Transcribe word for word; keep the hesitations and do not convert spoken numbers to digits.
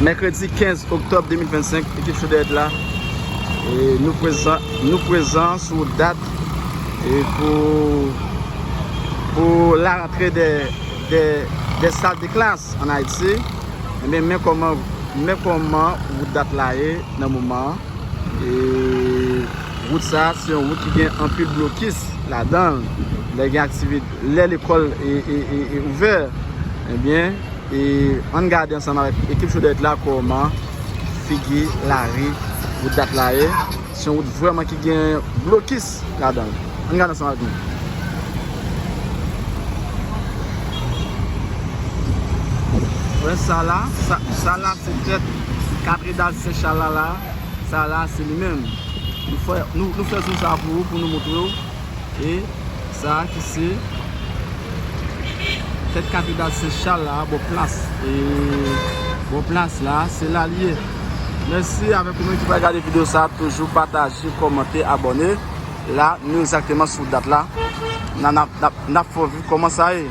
Mèkredi kenz oktòb de mil vennsenk, ekip Chaudèt la, e nou prezan, nou prezan sou dat e pou, pou la rantre de, de, de sal de klas an Ayiti. Ebyen, men kòman, men kòman wout dat la ye nan moman an. E wout sa a, se yon wout ki gen anpil blokis ladan l. Lè gen aktivite, lè lekòl e, e, e, e ouvè, ebyen, e ann gade ansanm avèk ekip Chaudèt la kòman figi lari wout dat la ye. Se yon wout vrèman ki gen blokis ladan l. Ann gade ansanm avèk nou. Wè sa la, sa, sa la se tèt katedral Sen Chal la la. Sa la se li menm. Nou fè, nou, nou fè zoom sa pou ou, pou nou montre w. E sa ki se tèt katedral Sen Chal la, bò plas. E bò plas la, se la li ye. Mèsi avèk ou menm ki pral gade videyo sa, toujou pataje, kòmante, abòne. La, nou egzakteman sou dat la. N a, n ap, n ap, n ap fè w viv kòman sa ye.